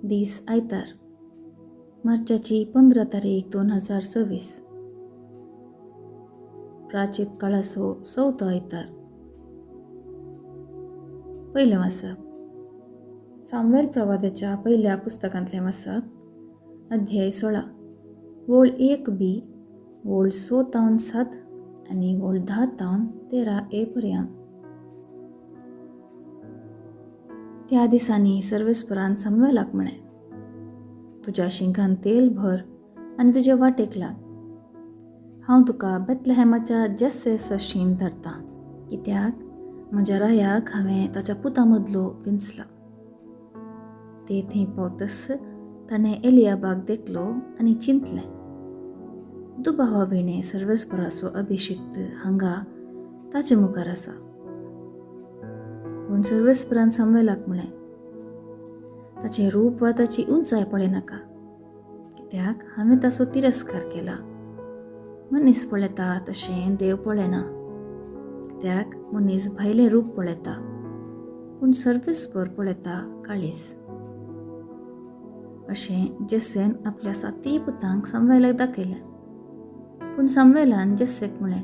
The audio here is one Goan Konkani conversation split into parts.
दीस आयतार, मार्चाची 15 तारीख 2024, प्राचीत काळाचो चवथो आयतार. पयलें वाचप सामुएल प्रवादाच्या पयल्या पुस्तकांतलें वाचप, अध्याय 16, वोळ 1 बी, वोळ 6 तावन 7 आनी वोळ 10 तावन 13 ए पर्यंत. त्या दिसांनी सर्वेस्परान सामुएलाक म्हळें, तुज्या शिंगान तेल भर आनी तुजे वाटेक लाग. हांव तुका बेतलेहेमाच्या जेस्से सरशीन धरतां, कित्याक म्हज्या रायाक हांवें ताच्या पुता मदलो विंचला. ते थंय पावतस ताणें एलियाबाक देखलो आनी चिंतलें, दुबावा विणें सर्वेस्पराचो अभिषिक्त हांगा ताचे मुखार आसा. पूण सर्वेस्परान सामुएलाक म्हळें, ताचें रूप वा ताची उंचाय पळयनाका, कित्याक हांवें ताचो तिरस्कार केला. मनीस पळयता तशें देव पळयना, कित्याक मनीस भायलें रूप पळयता, पूण सर्वेस्पर पळयता काळीज. अशें जेस्सेन आपल्या सातय पुतांक सामुएलाक दाखयलें. पूण सामुएलान जेस्सेक म्हळें,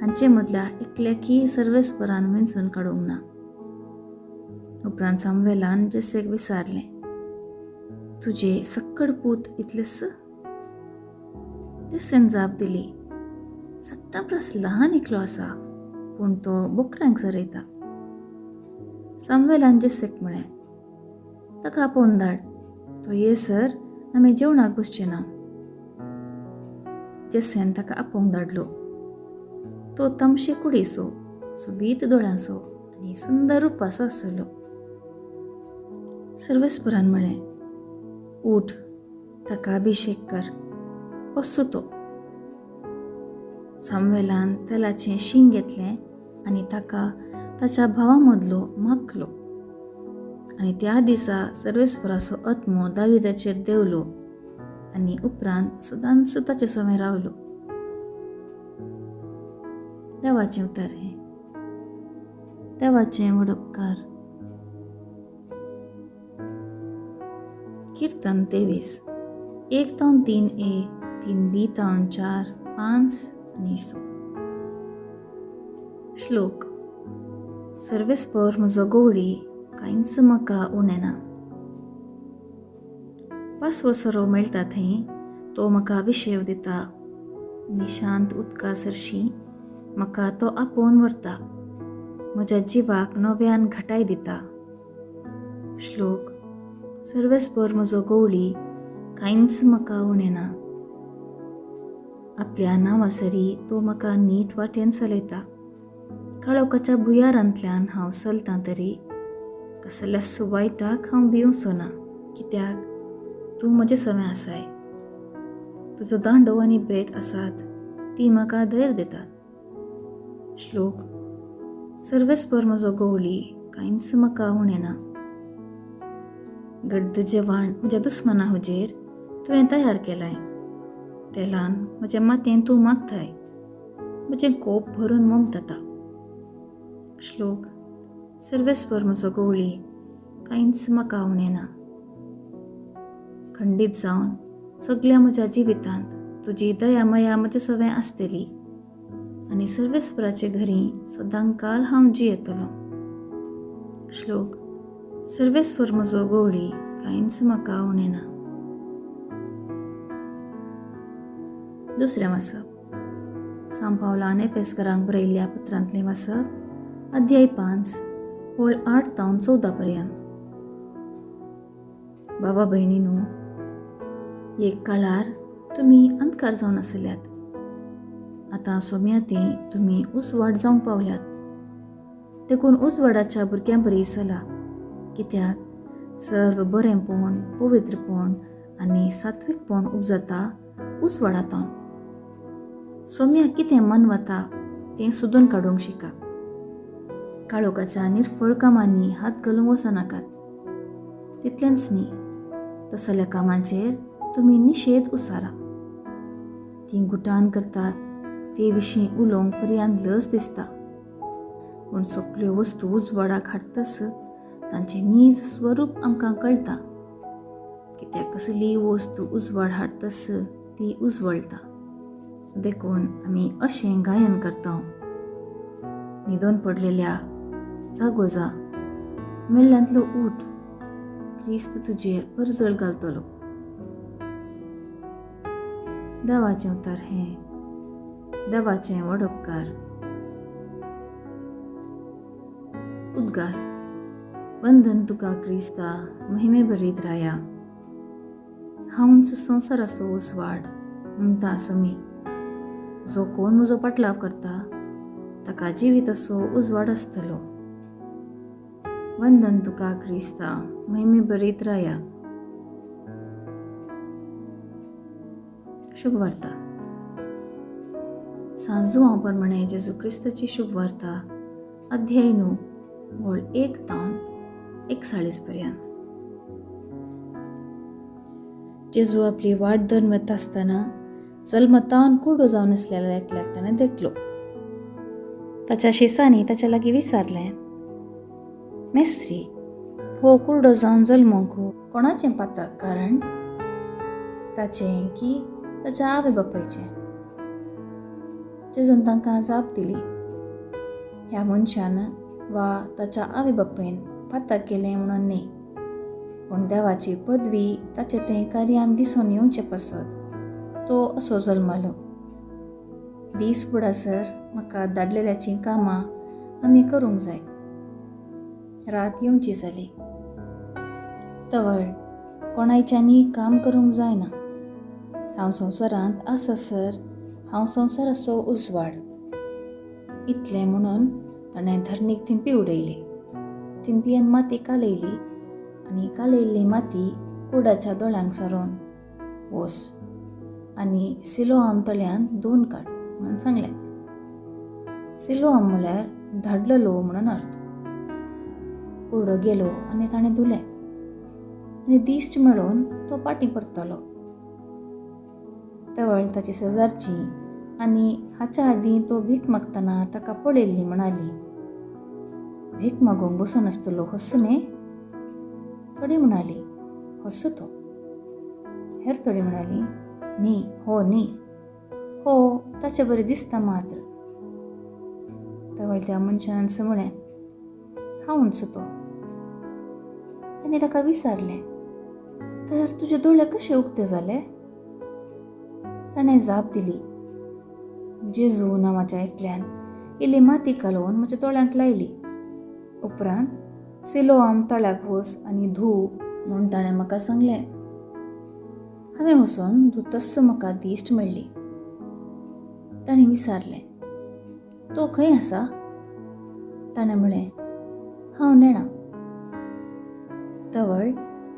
हांचे मदल्या एकल्याकय सर्वेस्परान वेंचून काडूंक ना. उपरांत सामुएलान जेस्सेक विचारलें, तुजे सक्कड पूत इतलेच? जेस्सेन जाप दिली, सगळ्यां परस ल्हान एकलो आसा, पूण तो बोकड्यांक चरयता. सामुएलान जेस्सेक म्हळें, ताका आपोवन धाड, तो येसर आमी जेवणाक बसचे ना. जेस्सेन ताका आपोवंक धाडलो. तो तांबशे कुडीचो, सोबीत दोळ्यांचो आनी सुंदर रुपाचो आसलो. सर्वेस्परान म्हळें, उठ, ताका अभिषेक कर, असो तो. सामुएलान तेलाचें शींग घेतलें आनी ताका ताच्या भावा मदलो माखलो. आनी त्या दिसा सर्वेस्पराचो आत्मो दाविदाचेर देंवलो आनी उपरांत सदांच ताचे सवें रावलो. देवाचें उतर हें. देवाचें वडपकार. किर्तन 23, 1 तावन 3 ए, 3 बी तावन 4, 5 आनी 6. श्लोक. सर्वेस्पर म्हजो गवळी, कांयच म्हाका उणें ना. पासवो सोरो मेळटा थंय तो म्हाका विशेव दिता. निशांत उदका सरशी म्हाका तो आपोवन व्हरता. म्हज्या जिवाक नव्यान घटाय दिता. श्लोक. सर्वेस्पर म्हजो गवळी, कांयच म्हाका उणें ना. आपल्या नांवासरी तो म्हाका नीट वाटेन चलयता. काळोखाच्या भुंयारांतल्यान हांव चलतां तरी कसल्याच वायटाक हांव भिवचो ना, कित्याक तूं म्हजें सवें आसाय. तुजो दांडो आनी बेत आसात, ती म्हाका धैर्य दितात. श्लोक. सर्वेस्पर म्हजो गवळी, कांयच म्हाका उणें ना. गड्द जेवण म्हज्या दुस्मना हुजेर तुवें तयार केलाय. तेलान म्हज्या मातयेन तूं मागताय. म्हजें कोप भरून मोमता. श्लोक. सर्वेस्पर म्हजो गवळी, कांयच म्हाका उणें ना. खंडीत जावन सगल्या म्हज्या जिवितांत तुजी दया मया म्हजे सवें आसतली आनी सर्वेस्पराचे घरी सदांकाल हांव जियेतलो. श्लोक. सर्वेस्पर म्हजो गवळी, कांयच म्हाका उणें ना. दुसरें वाचप सांपावलान एफेसकरांक बरयल्ल्या पत्रांतलें वाचप, अध्याय 5, ओळ 8 तावन 14 पर्यंत. बाबा भयणीनू, एक काळार तुमी अंधकार जावन आसल्यात, आतां सोम्याती तुमी उजवाड जावंक पावल्यात. देखून उजवाडाच्या भुरग्यां बरी चला, कित्याक सर्व बरेंपण, पवित्रपण आनी सात्वीकपण उपजता उजवाडांत. सोम्याक कितें मनवता तें सोदून काडूंक शिका. काळोखाच्या निर्फळ कामांनी हात घालूंक वचनाकात. तितलेंच न्ही, तसल्या कामांचेर तुमी निशेध उसारा. तीं गुटान करतात ते विशीं उलोवंक पर्यान लज दिसता. पूण सगल्यो वस्तू उजवाडाक हाडटस तांचें नीज स्वरूप आमकां कळटा. कित्याक कसलीय वस्तू उजवाड हाडतस ती उजवळटा. देखून आमी अशें गायन करता, न्हिदोन पडलेल्या जागो जा, मेल्ल्यांतलो ऊठ, क्रिस्त तुजेर परजळ घालतलो. देवाचें उतर हें देवाचें व्हड उपकार. उद्गार. वंदन तुका क्रिस्ता महिमे भरीत राया. हांवच संवसाराचो उजवाड म्हणटा आसो मी. जो कोण म्हजो पाटलाव करता ताका जिवीत असो उजवाड आसतलो. वंदन तुका क्रिस्ता महिमे भरीत राया. शुभ वार्ता. सांजुआंव प्रमाणे जेजू क्रिस्ताची शुभ वार्ता अध्याय 9 वळ 1 तावन 41 पर्यंत. जेजू आपली वाट धरून वता आसतना जल्मतावन कुडो जावन आसलेल्या एकल्याक ताणें देखलो. ताच्या शिसांनी ताच्या लागीं विचारलें, मेस्त्री, हो कुरडो जावन जल्मोंक कोणाचें पातक कारण, ताचें की ताच्या आवय बापायचें? जेजून तांकां जाप दिली, ह्या मनशान वा ताच्या आवय बापायन पातक केलें म्हणून न्ही, पूण देवाची पदवी ताचे तें कार्यान दिसून येवचें पासत तो असो जल्मलो. दीस बुडासर म्हाका धाडलेल्याचीं कामां आमी करूंक जाय. रात येवची जाली. तवळ कोणायच्यांनी काम करूंक जायना. हांव संवसारांत आसासर हांव संवसाराचो उजवाड. इतलें म्हणून ताणें धरणीक थिंपी उडयली. थिंपयेन माती कालयली आनी कालयल्ली माती कुडाच्या दोळ्यांक सारोवन वोस आनी सिलोआम तळ्यान धुवन काड म्हणून सांगलें. सिलोआम म्हळ्यार धाडलेलो म्हणून अर्थ. कुरडो गेलो आनी ताणें धुलें आनी दिश्ट मेळोवन तो पाटी परतलो. तवळ ताची शेजारची आनी हाच्या आदीं तो भीक मागतना ताका पळयल्ली म्हणाली, भीक मागूंक बसून आसतलो हस्सो न्ही? थोडी म्हणाली, हस्सो तो. हेर थोडी म्हणाली, न्ही हो न्ही, हो ताचे बरें दिसता मात्र. तवळ त्या मनशान म्हळें, हांव उंच तो. ताणें ताका विचारलें, तर तुजे दोळे कशे उक्ते जाले? ताणें जाप दिली, जेजू नांवाच्या एकल्यान इल्ली माती कालोवन म्हज्या दोळ्यांक लायली. उपरांत सिलोआम तळ्याक वच आनी धूव म्हूण ताणें म्हाका सांगलें. हांवें वचून धुतस्स म्हाका दिश्ट मेळ्ळी. ताणें विचारलें, तो खंय आसा? ताणें म्हळें, हांव नेणा. तवळ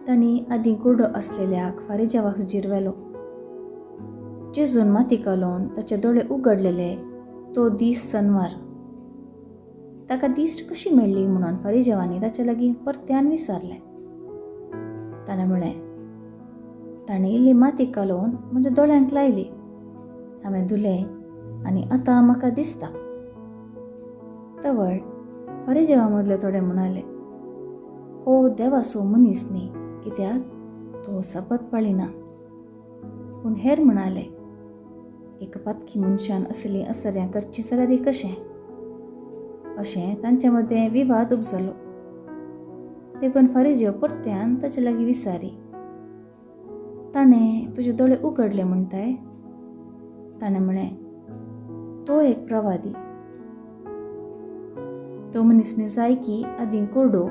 तांणी आदीं कुरडो आसलेल्याक फारीजेवा हुजीर व्हेलो. जेजून माती कालोवन ताचे दोळे उगडलेले तो दीस सनवार. ताका दिश्ट कशी मेळ्ळी म्हणून फारीजेवांनी ताचे लागीं परत्यान विचारलें. ताणें म्हळें, ताणें इल्ली माती कालोवन म्हज्या दोळ्यांक लायली, हांवें धुलें आनी आतां म्हाका दिसता. तवळ फारीजेवा मदले थोडे म्हणाले, हो देवाचो मनीस न्ही, कित्याक तो सपत पाळिना. पूण हेर म्हणाले, एक पातकी मनशान असलीं असऱ्यां करची जाल्यार कशें? अशें तांचे मदें विवाद उपजलो. देखून फारीजेव परत्यान ताचे लागीं विचारी, ताणें तुजे दोळे उगडले म्हणटाय? ताणें म्हळें, तो एक प्रवादी. तो मनीस जाय की आदीं कुरडो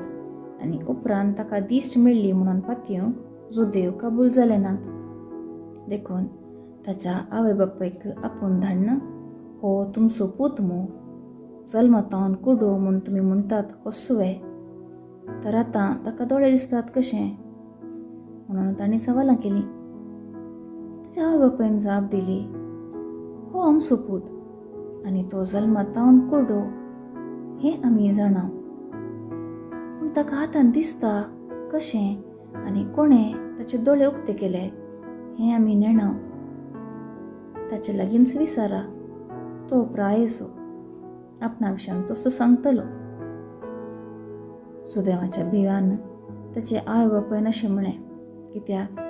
आनी उपरांत ताका दिश्ट मेळ्ळी म्हणून पातयेवंक जो देव कबूल जाले नात. देखून ताच्या आवय बापायक आपोवन धाडन, हो तुमचो पूत मू, जल्मतावन कुडो म्हूण तुमी म्हणटात हस्सुवे, तर आतां ताका दोळे दिसतात कशें? म्हणून तांणी सवालां केलीं. ताच्या आवय बापायन जाप दिली, हो आमचो पूत आनी तो जल्मतावन कुरडो हें आमी जाणा, पूण ताका हातान दिसता कशें आनी कोणें ताचे दोळे उक्ते केले हें आमी नेणा. ताचे लागींच विचारा, तो प्रायसो आपणा विशयान तसो सांगतलो. जुदेवाच्या भिव्यान ताचे आवय बापायन अशें म्हळें, कित्याक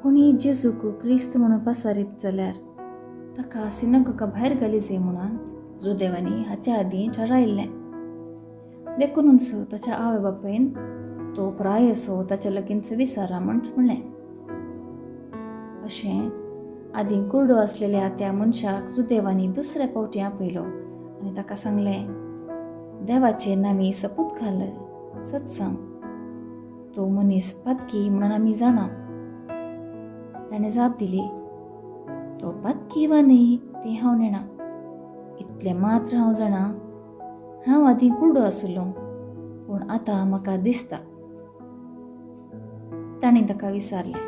कोणीय जेजूक क्रिस्त म्हणून पासारीत जाल्यार ताका सिनागोगा भायर घाली जाय म्हणून जुदेवांनी हाच्या आदीं थारायल्लें. देखूनच ताच्या आवय बापायन तो प्राय असो ताच्या लागींच विचारा म्हण म्हणलें. अशें आदीं कुरडो आसलेल्या त्या मनशाक जुदेवांनी दुसऱ्या फावटी आपयलो आनी ताका सांगलें, देवाचे नामी सपूत घाल, सत सांग, तो मनीस पातकी म्हणून आमी जाणा. ताणें जाप दिली, तो पातकी वा न्ही तें हांव नेणा, इतलें मात्र हांव जाणा, हांव आदीं कुरडो आशिल्लो पूण आतां म्हाका दिसता. ताणें ताका विचारलें,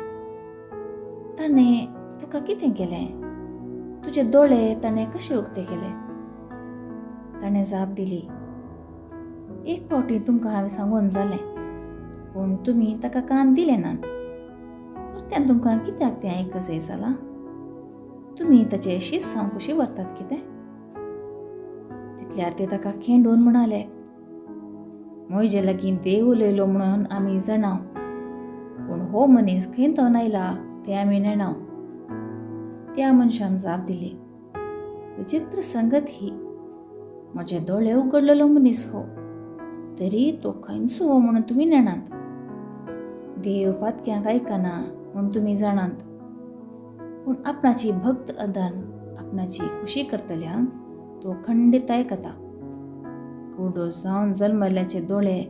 ताणें तुका कितें केलें? तुजे दोळे ताणें कशे उक्ते केले? ताणें जाप दिली, एक फावटी तुमकां हांवें सांगून जालें, पूण तुमी ताका कान दिले नात. परत्यान तुमकां कित्याक तें आयक जाय जालां? तुमी ताचे शीस हांव कशी व्हरतात कितें? तितल्यार ते ताका खेंडून म्हणाले, म्हजे लागीं देव उलयलो म्हणून आमी जाणा, पूण हो मनीस खंय थावन आयला तें आमी नेणा. त्या मनशान जाप दिली, विचित्र संगत ही, म्हजे दोळे उगडलेलो मनीस हो, तरी तो खंयचो हो म्हणून तुमी नेणात. देव पातक्यांक आयकना म्हूण तुमी जाणात, पूण आपणाची भक्त अदान आपणाची खुशी करतल्यांक तो खंडीत आयकता. कुरडो जावन जल्मल्याचे दोळे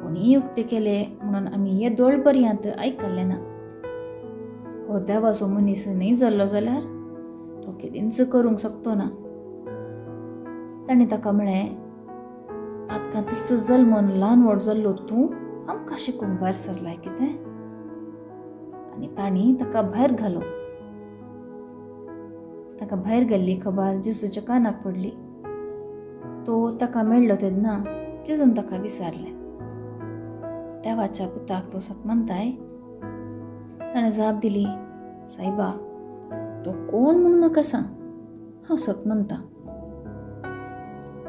कोणीय उक्ते केले म्हणून आमी हे दोळ पर्यंत आयकल्ले ना. हो देवाचो मनीस न्हय जाल्लो जाल्यार तो कितेंच करूंक शकतो ना. ताणें ताका म्हळें, पातकांतच जल्मून ल्हान व्हड जाल्लो तूं आमकां शिकूंक भायर सरलाय कितें? आनी तांणी ताका भायर घालो. ताका भायर गेल्ली खबर जेजूच्या कानाक पडली. तो ताका मेळ्ळो तेन्ना जेजून ताका विचारलें, देवाच्या पुताक तूं सत मानताय? ताणें जाप दिली, सायबा, तो कोण म्हूण म्हाका सांग, हांव सत मानतां.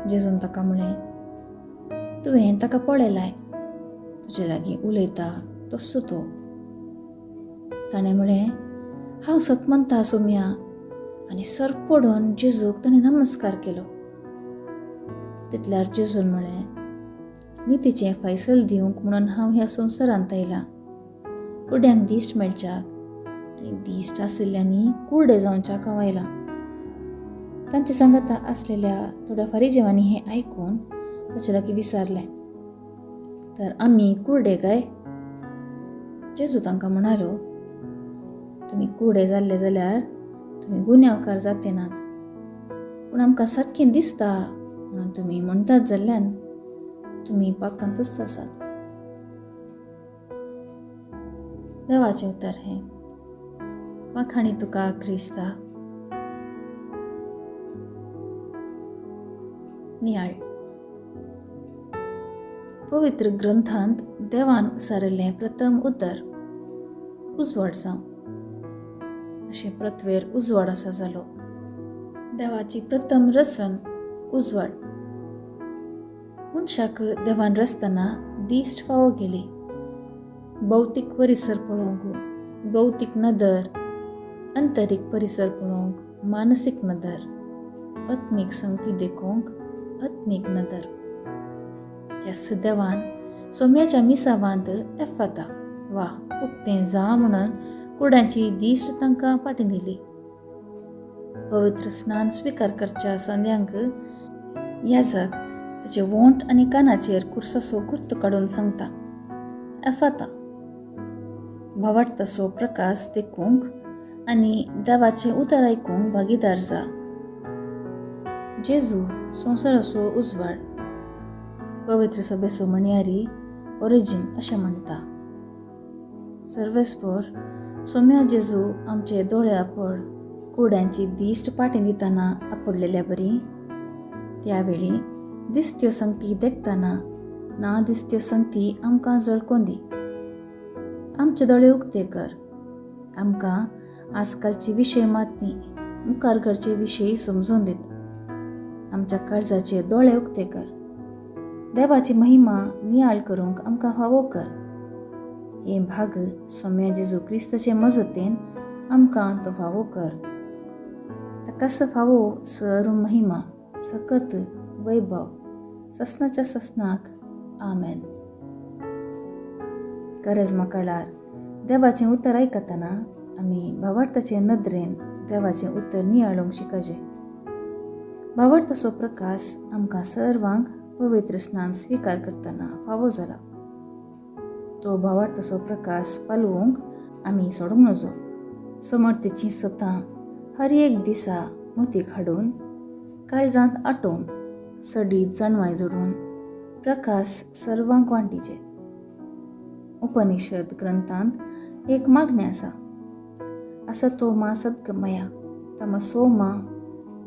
जेजून ताका म्हळें, तुवें ताका पळयलाय, तुजे लागीं उलयता तसो तो. ताणें म्हळें, हांव सत मानता सोम्या. आनी सर पडून जेजूक ताणें नमस्कार केलो. तितल्यार जेजून म्हळें, नितीचें फैसल दिवंक म्हणून हांव ह्या संवसारांत आयलां, कुड्यांक दिश्ट मेळच्याक आनी दिश्ट आशिल्ल्यांनी कुरडे जावच्याक हांव आयलां. तांचे सांगाता आसलेल्या थोड्या फारीजेवांनी हें आयकून ताचे लागीं विचारलें, तर आमी कुरडे काय? जेजू तांकां म्हणालो, तुमी कुरडे जाल्ले जाल्यार तुमी गुन्यांवकार जाते नात, पूण आमकां सारकें दिसता म्हणून तुमी म्हणटात जाल्ल्यान तुमी पातकांतच आसात. देवाचें उतर हें. वाखाणी तुका क्रिस्ता. नियाळ. पवित्र ग्रंथांत देवान सारिल्लें प्रथम उतर उजवाड जावं अशें पृथ्वेर उजवाड आसा जालो. देवाची प्रथम रसन उजवाड. मनशाक देवान रचतना दिश्ट फावो केली. भौतीक परिसर पळोवंक भौतीक नदर, अंतरीक परिसर पळोवंक मानसीक नदर, आत्मीक संगती देखूंक आत्मीक नदर. त्याच देवान सोम्याच्या मिसावांत एफाता वा उक्तें जा म्हणून कुड्यांची दिश्ट तांकां पाटी दिली. पवित्र स्नान स्विकार करच्या संद्यांक याजक ताचे वोंठ आनी कानाचेर कुर्साचो कुर्त काडून सांगता, एफाता. भावार्थाचो प्रकाश देखूंक आनी देवाचें उतर आयकूंक भागीदार जा. जेजू संवसाराचो उजवाड. पवित्र सभेचो म्हणयारी ओरिजीन अशें म्हणटा. सर्वेस्पोर सोम्या जेजू आमचे दोळे आपड कुड्यांची दिश्ट पाटी दितना आपडलेल्या बरी, त्यावेळी दिसत्यो संगती देखतना ना दिसत्यो संगती आमकां झळकोन दी. आमचे दोळे उक्ते कर, आमकां आजकालचे विशय मात न्ही मुखार घडचे विशय समजून दित. आमच्या काळजाचे दोळे उक्ते कर, देवाची महिमा नियाळ करूंक आमकां फावो कर. हें भाग सोम्या जेजू क्रिस्ताचे मजतीन आमकां तो फावो कर. ताकाच फावो सर महिमा, सकत, वैभव ससनाच्या ससनाक. आमेन. करेज्मा काळार देवाचें उतर आयकतना आमी भावार्थाचे नदरेन देवाचें उतर नियाळूंक शिकचे. भावार्थाचो प्रकाश आमकां सर्वांक पवित्र स्नान स्विकार करतना फावो जाला. तो भावार्थाचो प्रकाश पालवूंक आमी सोडूंक नजो. समर्थेचीं सतां हर एक दिसा मोतीक हाडून काळजांत आटोवन सडीत जाणवाय जोडून प्रकाश सर्वांक वांटीचे. उपनिषद ग्रंथांत एक मागणें आसा, असतो मा सद्गमया तमसो मा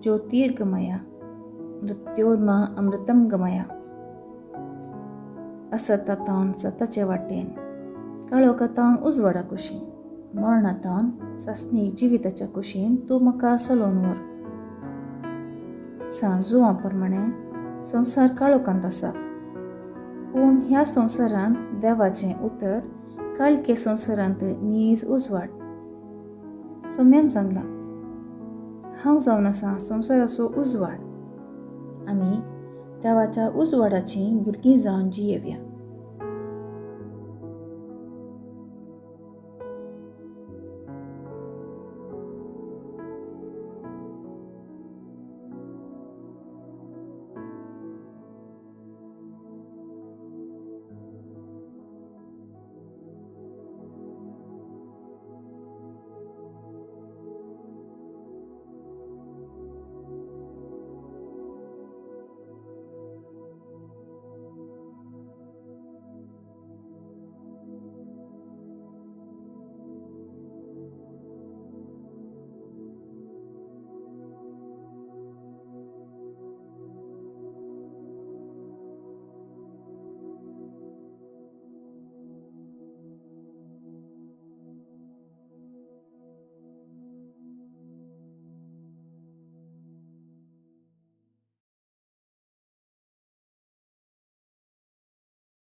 ज्योतिर्गमया मृत्योर्मा अमृतम गमया. असतातावन सताचे वाटेन, काळोखातावन उजवाडा कुशीन, मरणातावन सासणीक जिविताच्या कुशीन तूं म्हाका चलोवन व्हर. सांजुआ प्रमाणे संवसार काळोखांत आसा, पूण ह्या संवसारांत देवाचें उतर काळखे संवसारांत नीज उजवाड. सोम्यान सांगलां, हांव जावन आसा संवसाराचो उजवाड. आमी देवाच्या उजवाडाचीं भुरगीं जावन जियेवया.